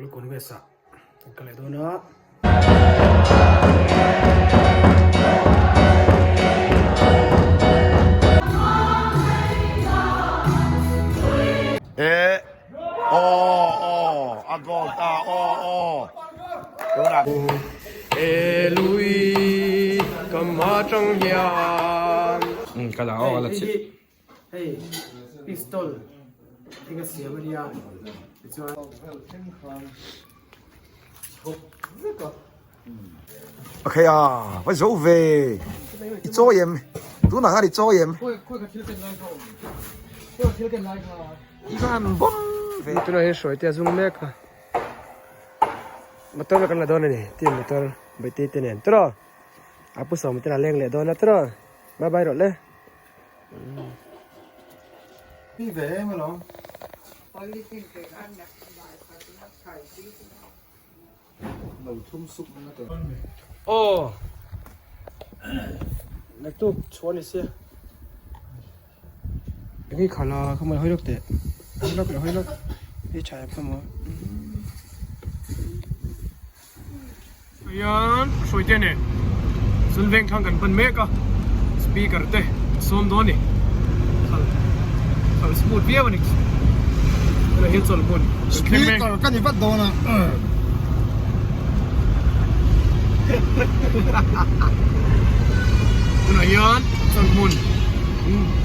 Kulikawn West ah kan kal leh dawn a. E aw aw a goal ta aw aw tunah. Elui ka hma tang hian. Umm ka la aw ka la chhi. Hei pistol thing a siam a nia tichuan. Okay a va zo ve i chawi em tunah khan i chawi em i van bawm ve. Tunah hian hruai te a zung mek a motor kan la dawn a ni team motor Bawihtei te nen tawrh a pu sawm te la leng leh dawn a tawrh bye bye rawh le. Aw naktuk chhuah ni sia eng hi khala kha mawi hawi lawk teh hawi lawk leh hawi lawk hi tha em kha maw hian hruaite nen chun veng thlang kan pan mek a speaker te a sawm dawn a ni khal khal smooth viau a ni tunah hian chawlh hmun kan thleng mek Speaker ka ni vat dawn a tunah hian chawlh hmun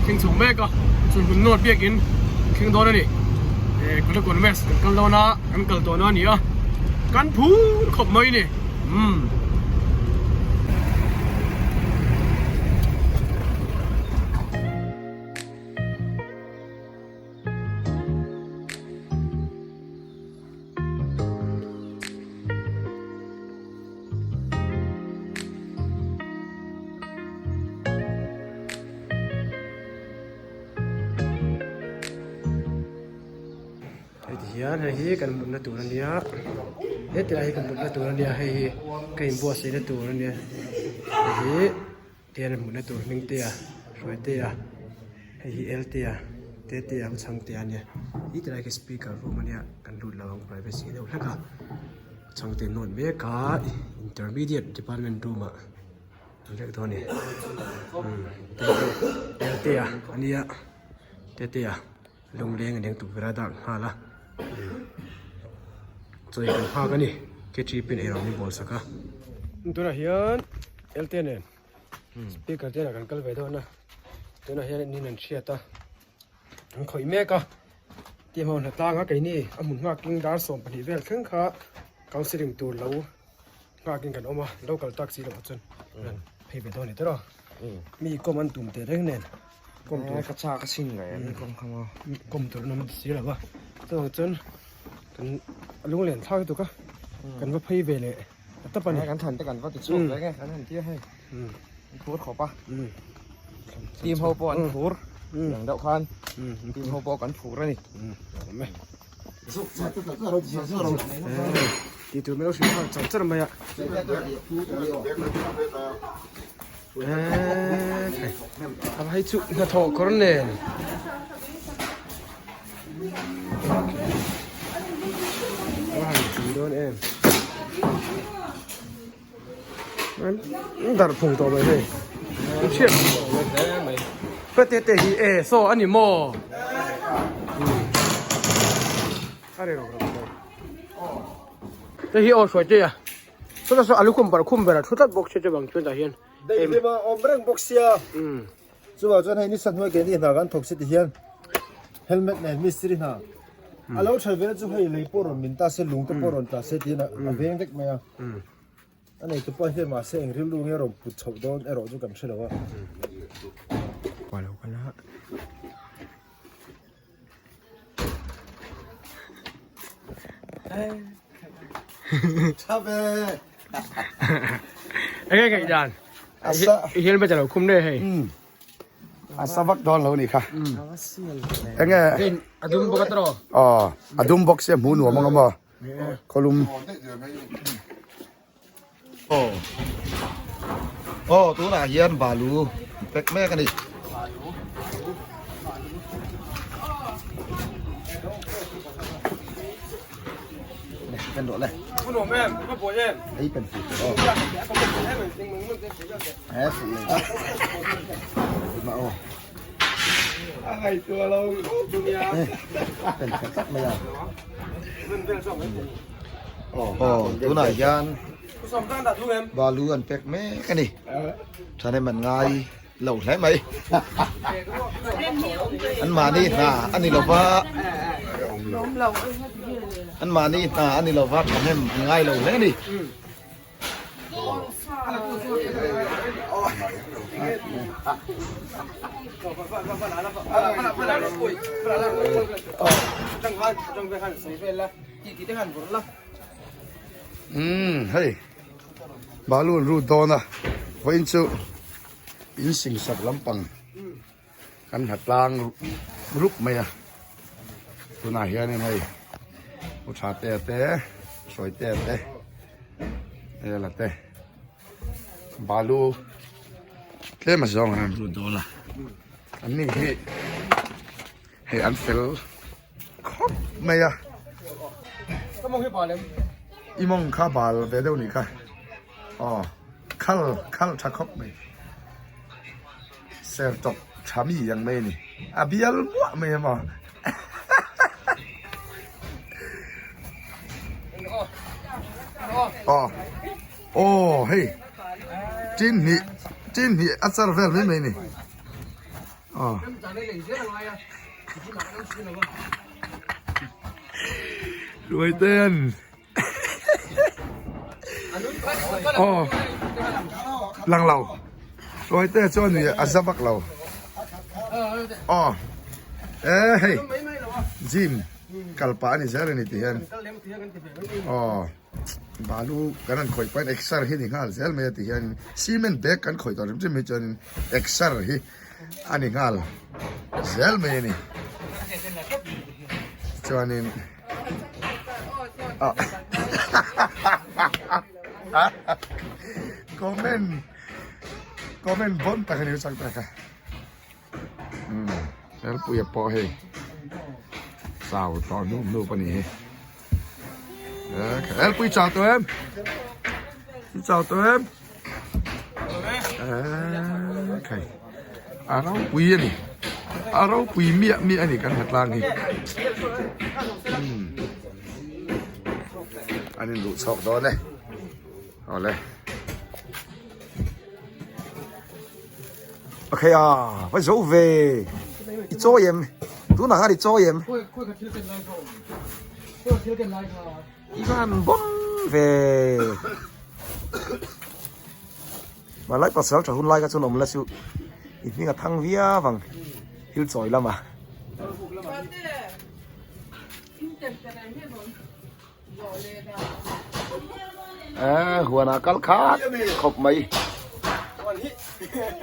thleng chho mek a chawlh hmun nawt biakin kan thleng dawn a ni eh Kulikawn West kan kal dawn a. Kan kal tawh na a ni a, kan phur khawp mai ni. Umm. Hei ti hian hei hi kan mutna tur a nia heti lai hi kan mutna tur a nia hei hi ka inbuatsaih na tur a nia hei hi tihian mutna tur Hmingtea Hruaitea hei hi Eltea Tetea u Chhangtea a nia hi tilai khi speaker room a nia kan lut lo ang privacy deuh hlek a Chhangte note mek a intermediate department room ah an vek dawn a ni Eltea a nia Tetea. Lungleng a leng tukverh a dak nghal a chawi kan nghak a ni ketchup in eirawng min bawl sak a. Tunah hian Elte nen speaker te ah kan kal ve dawn a tunah hian in an hriat a an khawih mek a tih ho hnatlang a keini a hmun nghakin dar 12 vel thleng kha counselling tur lo nghakin kan awm a local taxi lamah chuan an phei ve dawn a ni tawrh a mi kawm an tum teh reng nen. Kawm tur ka chak a sin ngai an kawm kha maw. Kawm tur an awm si lo va. Chuvang chuan kan a lung len thlak lutuk a. Kan va phei ve leh a tap a ni. Kan than te kan va ti chhuak reng e kan han tir hei. An phur khawp a. Team ho pawh an phur. Yang deuh khan team ho pawh kan phur a ni. Ti tur mai lo hrilh nghal char char mai a. A hei chu hnathawh kawr nen a han tui dawn em an darh phung tawh mai hei an chhiat ka te te hi e saw a ni maw a rei rawk rawk mai te hi aw hruai te a. Chutah chuan alu khum bar khum berah thu tlat bawk se chuvang chuan tah hian Daih hlima awm reng bawk sia. Chuvang chuan hei ni sahnuai keini hna kan thawk si ti hian helmet nen mistiri hna a lo that vena chu hei lei pawh rawn min ta se lung te pawh rawn tla se tiin a veng vek mai a. A neitu pawh hian mahse eng rilru nge rawn put chhoh dawn erawh chu kan hre lo a. Enge ngai dan i helmet alo khum ne hei a savak dawn lo ni kha enge a dum bawk atro aw a dum bawk sia hmu nuam anga maw khawlum Aw aw tunah hian balu pack mek a ni. pen rawh le. Ei pen fuh tawh aw. He fuh lo tak. Tuna aw. Pen tha tak mai a. Aw tunah hian balu an pek mek a ni. Thahnem an ngai lo hle mai. An mahni hna a ni lova an mahni hna a ni lova thahnem an ngai lo hle a ni. Umm hei balu an rut dawn a vawiin chu in sing sak lampang kan ha tlang rup mai a tunah hianin hei u tha te te sawi te te ela te balu tlem a zawng an rut dawn a an ni hi hei an fel khawp mai a i mawng kha bal ve deuh nih kha aw khal khal tha khawp mai ser tawk tha mi ang mai a ni a bial muah mai a maw aw aw hei tin hnih tin hnih a char vel mai mai a ni. Ruai ten Aw Lang lo Ruai te chuan ni a za vak lo Aw E hei Gym kal pah a ni zel a ni ti hian Aw Balu kan han khawih pahin exer hi ni nghal zel mai a ti hian cement bag kan khawih tawh hrim hrim hi chuan exer hi a ni nghal zel mai a ni chuanin ah comment comment bon tak a ni chak tak a um helpuia pawh hei chau tawh hnup hnup a ni hi. Elpui chào tụi em. Xin chào tụi em. Okay. A ropui a ni. A ropui miah miah a ni kan hlatlang hi. An in luh chhawk dawn e. Awle. Okay a, va zo ve. I chawi em? Tunah khan i chawi em? I van bawm ve. Malai pasal tha hun lai kha chuan awm la chu i hming a thang viau ang thil chawi lamah. A huanah kal khat khawp mai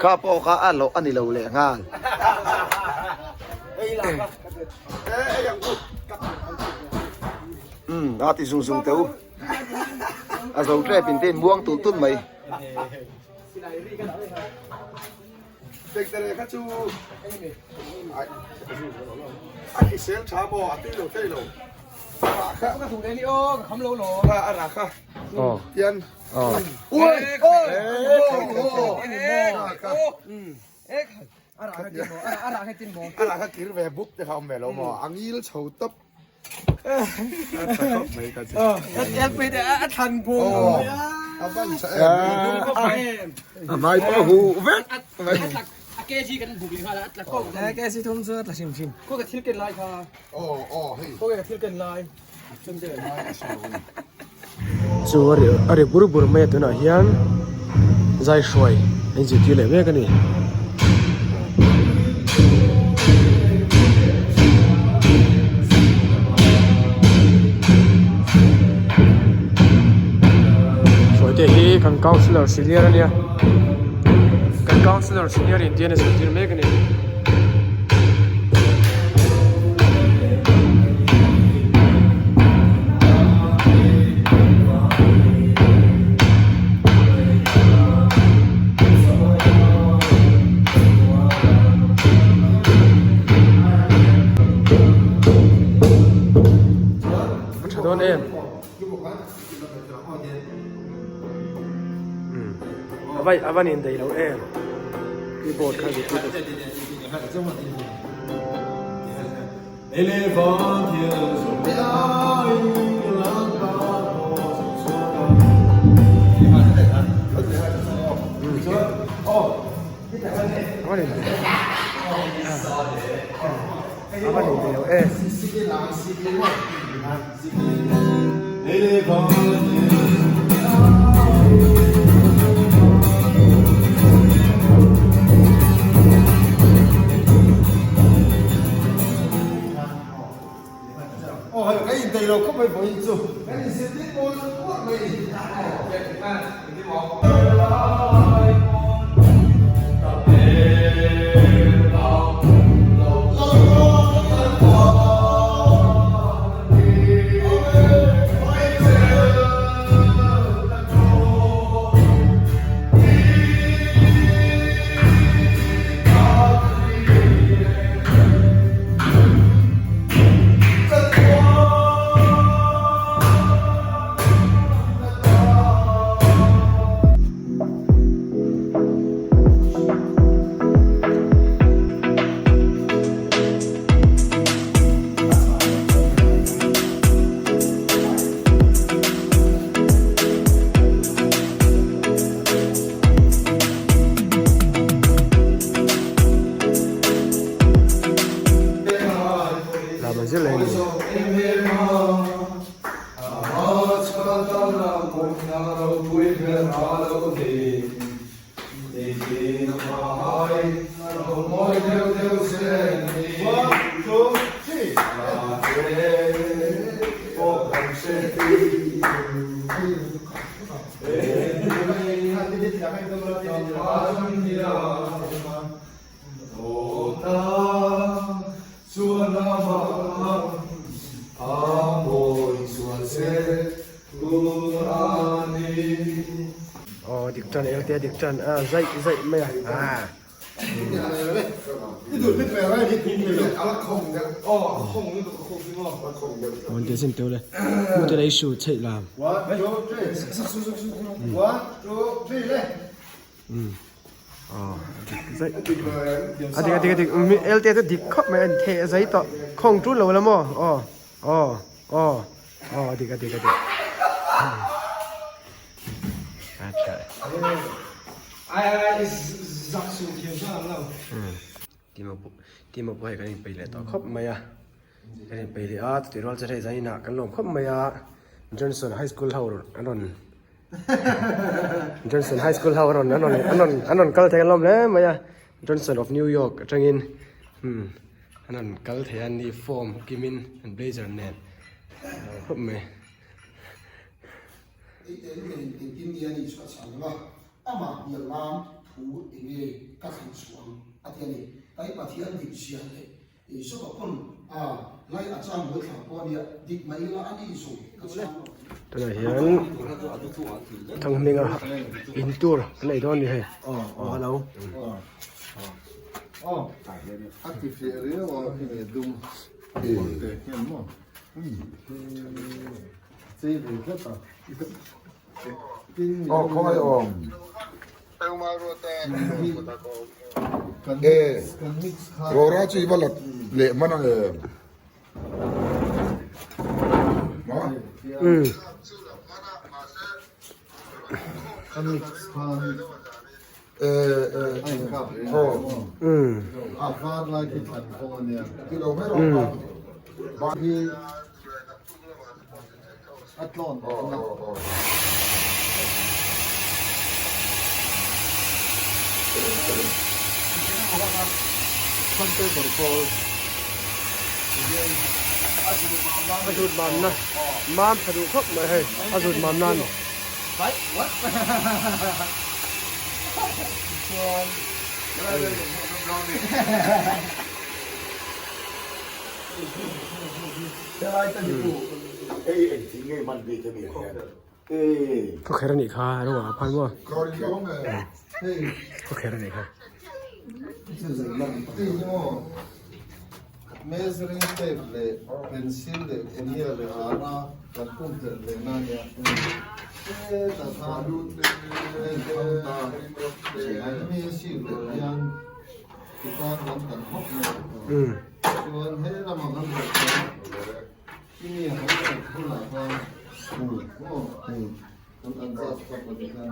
kha pawh kha a loh a ni lo leh nghal umm a ti zung zung teu a zo tep in te in muang tulh tulh mai. Tengtere kha chu a hrisel tha maw a tui lo thei lo a ra kha a ra kha tian ui a ra kha kir ve buk te kha awm ve lo maw a ngil chho tawp A hmai pawh huh vek mai. Chu a ri bur bur mai a tunah hian zai hruai a inzirtir leh mek a ni. Hruaite hi kan councillor senior a nia kan councillor senior in tian a zirtir mek a ni. A tha dawn em? Ava ava nin dei lo em keyboard kha dik lutuk. Ava nin dei ava nin dei lo em. Aw dik tan elte dik tan a zaih zaih mai a ah. Awn te sin teu le mu te lei su chheih lam. A dik a dik a dik elte chu dik khawp mai a ni theh a zai tawh khawng tul lo la maw aw aw aw aw a dik a dik a dik Timo pawh hei kan inpeih leh tawh khawp mai a kan inpeih leh a chutih rual chu hei zaninah kan lawm khawp mai a Johnson High School ho an rawn Johnson High School ho an rawn an rawn an rawn an rawn kal thei an lawm hle mai a Johnson of New York atangin hmm an rawn kal thei a ni form kimin an blazer nen khawp mai. Amah hnial nan thu enge ka thlen chhuah ang a ti a ni. Kai Pathian dik zia leh Isua pawn a lai a chang buai thla pawh a nia, dik mai ila a ni zawng ka chang lo. Tunah hian Thanghminga in tur an ei dawn a ni hei. Aw hello. A ti fiah riau a khi nge dum te hian maw. Chei ve tlat a. Aw khawngaih awm. E Rora chu i va la leh hman ang em? E e aw. Ti lo mai rawh. A tlawn bawk a. A zut mamna mam tha duh khawp mai hei a zut mamna a ni. Khawkher a nih kha a rawng ah phan maw khawkher a nih kha. Measuring tape leh pencil leh kunia leh ara kan pumpelh leh na nia. Hetah khan hei thang ta an mi a sik leh hian titan lam kan hawk mai a. Chuan he lamah kan hawk chuan kimi a kan khat hunah khan maw kan adjust kha pa tikhan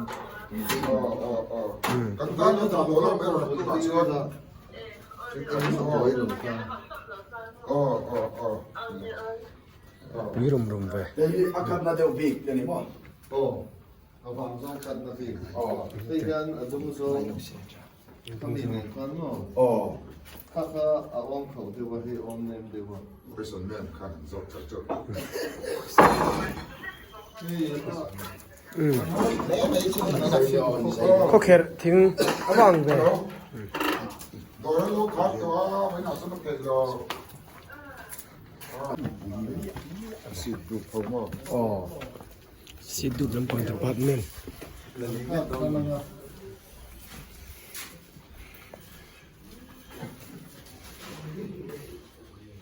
Kan tan a dah lo ber tunah chuan. Pui rum rum ve. Hei hi a khatna deuh bik a ni maw? Aw, a vang zawng khatna bik. Hei hian a dum zawng ka mi nen khan maw? Aw. Kha kha a awm kho deuh a, hei awm nem deuh a. Prison man khan an zawk chak chak. Hei a. Khawkherh thing a vang ve. Seat dup lampang department.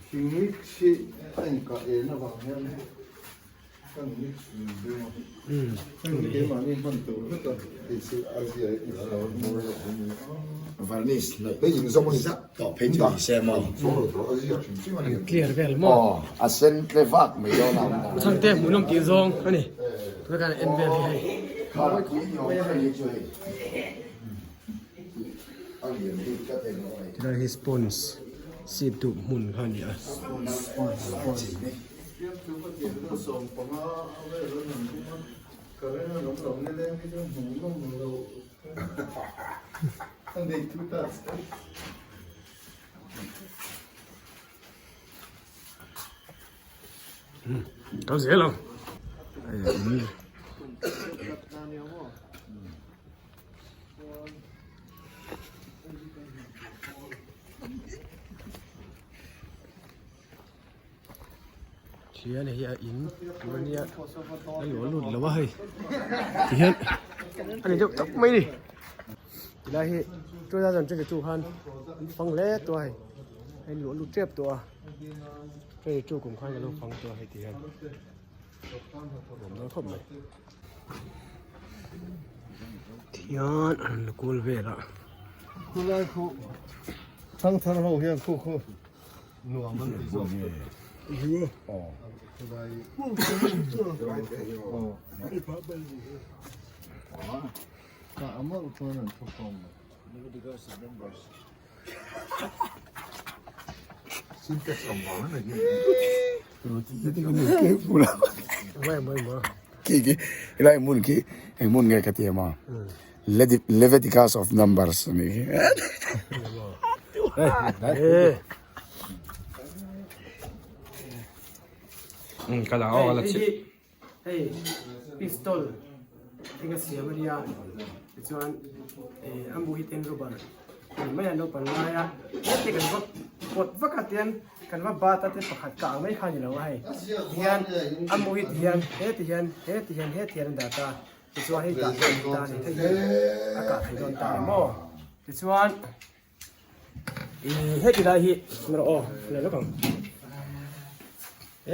Thing hi a inkah en avang hian Varnish tawh phei chu ni se maw? Clear vel maw? Aw, a sen tle vak mai dawn a. Chhangte hmuhnawm tih zawng a ni. Tuna khan en vel hi hei. Tilai hi sponge seat duh hmun kha a ni a. Kal zel ang. Thian hei a in tur a nia a lo lut lo a hei ti hian a ni deuh tak mai a ni tilai hi 2022 khan an fang hle tawh a hei a in luah lut tep tawh a 22 kum khan ka lo fang tawh a hei ti hian nuam dawn khawp mai thian an la kual vel a. Khulai khu thangthar ho hian khu khu. Nuam an ti zawk. Helai hmun khi eng hmun nge ka ti em a Leviticus of Numbers a nih hi. Hei hei pistol thing a siam a nia tichuan eh a mu hi ten rubber ani mai a naupang lai a heti kan va pawt vak a tian kan va bat a te pakhat kah ang mai kha a ni lo a hei tihian a mu hi tihian heti hian heti hian heti hian an dah ta tichuan hei kah theih ta a ni hei hi a kah theih dawn ta a ni maw tichuan. Heti lai hi rawh aw la lawk ang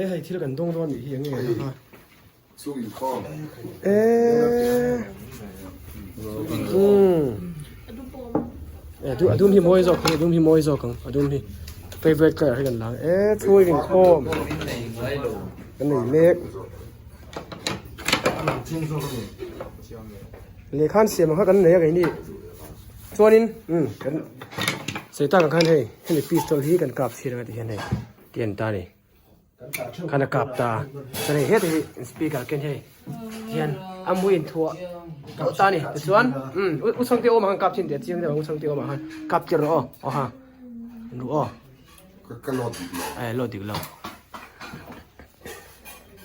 e hei thil kan dawng dawn nih hi enge a kha Chung inkhawm e e du adum hi mawi zawk adum hi mawi zawk ang adum hi favorite color hi kan lang e chung inkhawm kan nei mek lehkhan siam ang kha kan nei a keini Chuanin umm kan sawi tak ang khan hei hemi pistol hi kan kap chhir anga ti hian hei ti an ta a ni khan a kap ta chuan hei heta hi speaker ken hei tihian a mui inthuah kap ta a ni tichuan umm u chhangte awm ah khan kap thin tih a chiang deuh ang u chhangte awm ah khan kap tir rawh aw aw ha ru aw ka load dik lo eh load dik lo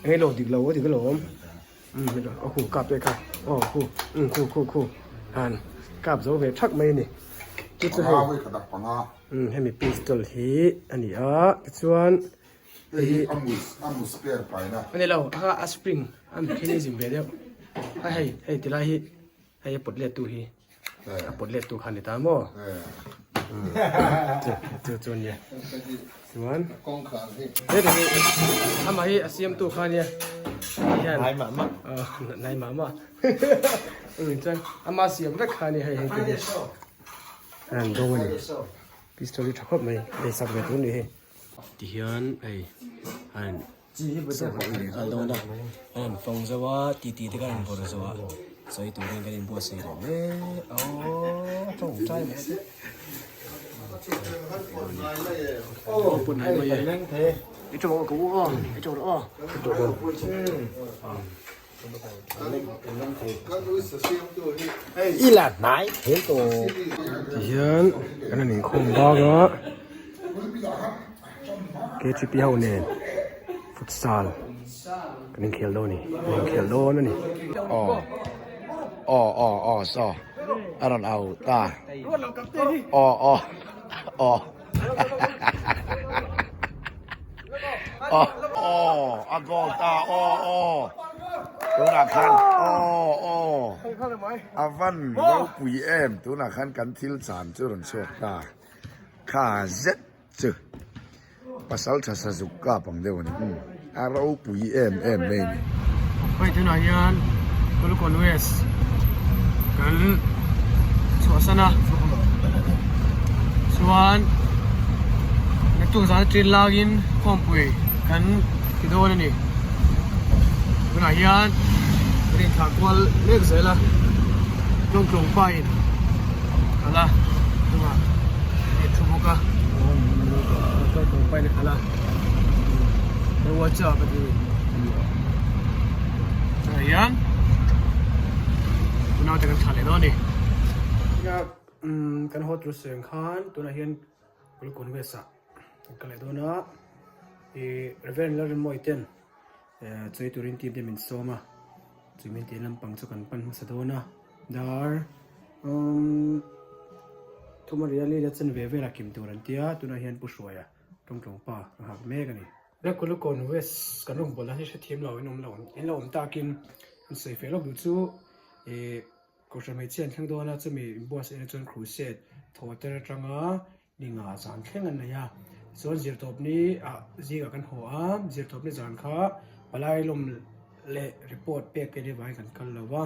enge load dik lo a dik alawm. A khu kap te kha aw khu um khu khu khu han kap zo ve thak mai a ni chu chu hei um hemi pistol hi a ni a tichuan hei hi a ni lo a kha a spring a mechanism ve deuh a hei hei tilai hi hei a pawt let tu hi a pawt let tu kha a ni ta maw. Chu chu ania. Chuan heta hi amah hi a siamtu kha ania. Hian Nai mah mah. Nai mah mah. Chuan ama siam vek kha ania hei hei te hi. An dawng a ni. Pistol hi tha khawp mai. Lei sak ve tur a ni hei. Tihian hei an an fawng zo a titi te khan an vawrh zo a sawi turin kan inbuatsaih leh mek a aw tawngtai mai te Tihian kan han inkhawm bak a KTP ho nen futsal kan inkhel dawn a ni kan inkhel dawn a ni. Aw aw aw aw saw a rawn au ta aw aw aw aw aw a goal ta aw aw tunah khan aw aw a van ropui em tunah khan kan thil chan chu rawn chhuak ta kha zet chu pasal tha sa zuk kap ang deuh a ni umm a ropui em em mai a ni. Hei tunah hian Kulikawn West kan chhuahsan a chuan naktuk zan aṭin lâkin khawmpui kan ti dawn a ni tunah hian kan inthlah kual mek zel a tlawngtlawng pa in khalh a chungah a thu bawk a tlawngtlawng pa in a khalh a watch up a ti tunah hian unau te kan thlah leh dawn a ni kan haw tur seng khan tunah hian Kulikawn West ah kan kal leh dawn a ih Reverend Lalrinmawii ten chawi turin team te min sawm a chu min tih lampang chu kan pan hmasa dawn a dar umm thuma riali la chen ve velah kim tur an tia tunah hian Pu Hruaia tawngtlawng pa ka nghak mek a ni. Kulikawn West kan rawn bawl a hi hrethiam lo in awm lo in lo awm takin an sawi feh lawk duh chu ih Kohhran hmeichhia an thleng dawn a chumi inbuatsaihna chuan crusade thawhter atanga Ni nga zan thleng an nei a, chuan zirtawpni ah zingah kan haw a, zirtawpni zan kha palai lawm leh report pek te nih kan kal lo va,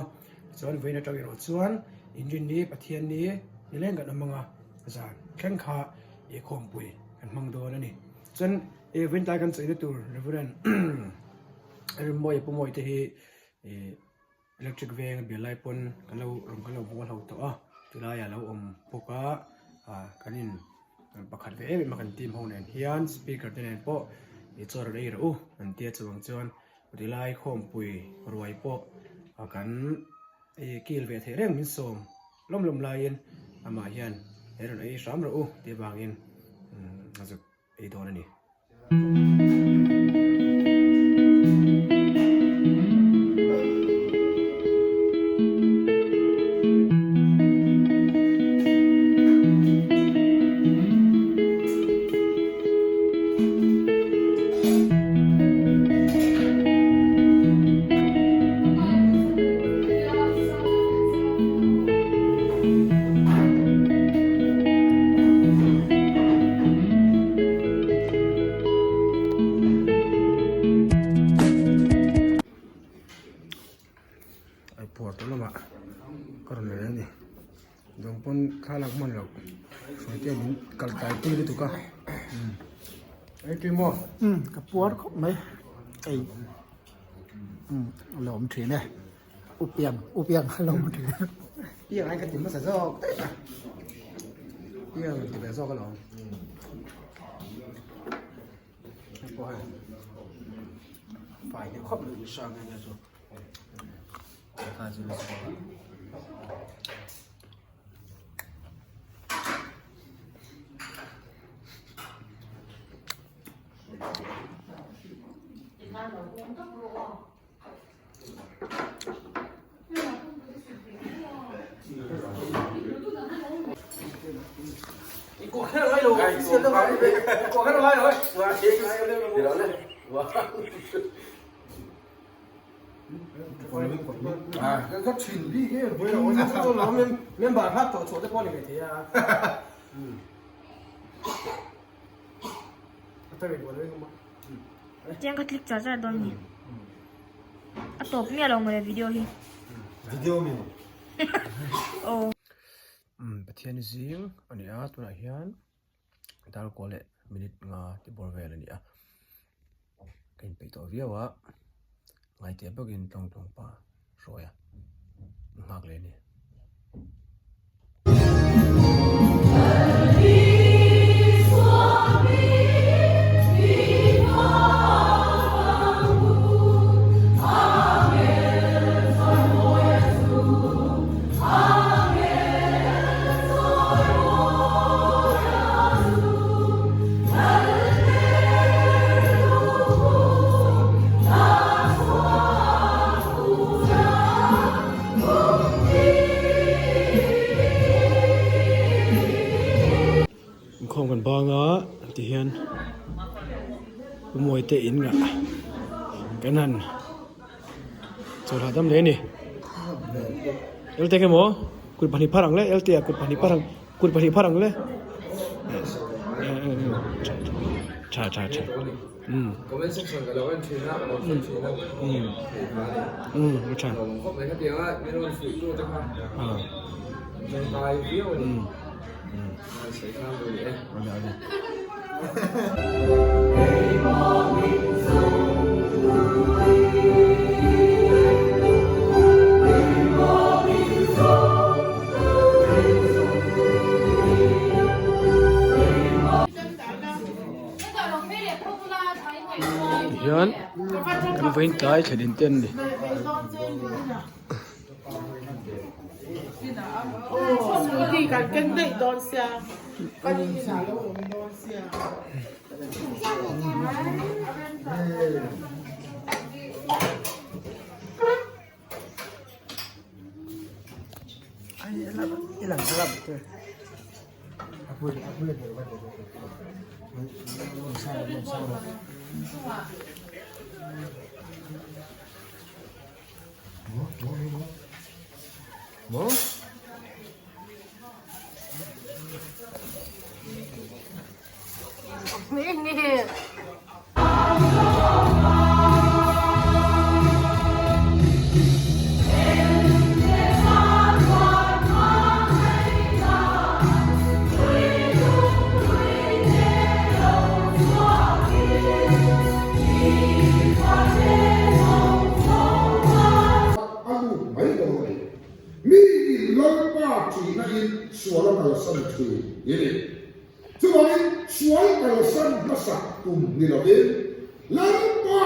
chuan vawiin atang erawh chuan Inrinni Pathianni nileng kan awm ang a, zan thleng kha i khawmpui kan hmang dawn a ni. Chuan i vawiin tlai kan chawihna tur Reverend Rinmawia Pu Mawite hi i Electric veng a bial lai pawn kan lo rawn kan lo bual ho tawh a chulaiah a lo awm bawk a ah kan in pakhat ve em em a kan team ho nen hian speaker te nen pawh ih chaw rawn ei rawh u an tia chuvang chuan tilai khawmpui ruai pawh ah kan ih kil ve theih reng min sawm lawm lawm laiin amah hian he rawn ei hram rawh u tih avangin a zuk ei dawn a ni. Ai puar tawh lamah ka rawn leh a ni zawng pawn thla lak hman loh hruai te min kal tlai pui lutuk a ei tui maw ka puar khawp mai ei a lo awm thin e. Upiang upiang a lo awm thin. Piang ai ka ti hmasa zawk daih a. Piang ti ve zawk alawm. Hei pawh hei fai deuh khawp mai hrang ania chu. Kha chu Chiang ka click char char dawn ni. A tawp miah lo mawle video hi. Video mi. Aw. Pathian zing a ni a tunah hian darkaw leh minute nga ti bawr vel a ni a ka inpeih tawh viau a ngaite bawkin tlawng tlawng pa hruai a nghak leh a ni. Inkhawm kan bang a tihian Pu Mawite in ngah kan han chawl hahdam leh a ni. Elte nge maw kut pahnih phar ang le elte ah kut pahnih phar ang kut pahnih phar ang le tha tha tha um Comment section ka lo en thin a, ka lo hre thin a. Um um tha Lo khawp mai khatiang a, min rawn fuih tu te kha. Tangkai viau a ni. Um Sawi khan a ni e. Awle awle. Tihian kan vawiin tlai thlen in te an ni. A lut mai dawn a ni. Mi in Lalpa ṭihna in sual a kalsan ṭhin i ni. Chuvangin sual kalsan hmasak tum ni lovin Lalpa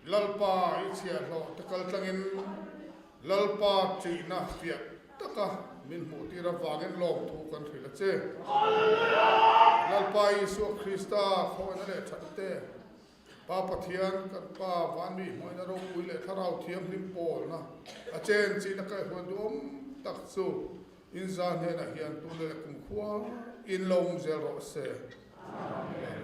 Lalpa i chhiahhlawh te kal tlangin Lalpa ṭihna fiah taka min hmuhtir avangin lawmthu kan hrilh a che. Lalpa Isua Krista khawina leh ṭhatna te, Pa Pathian kan Pa Vanmi hmuaina ropui leh Thlarau Thianghlim pawlna a chen chihna kaihruai duhawm tak chu inza hnenah hian tuna leh kumkhua in lo awm zel rawh se. Amen.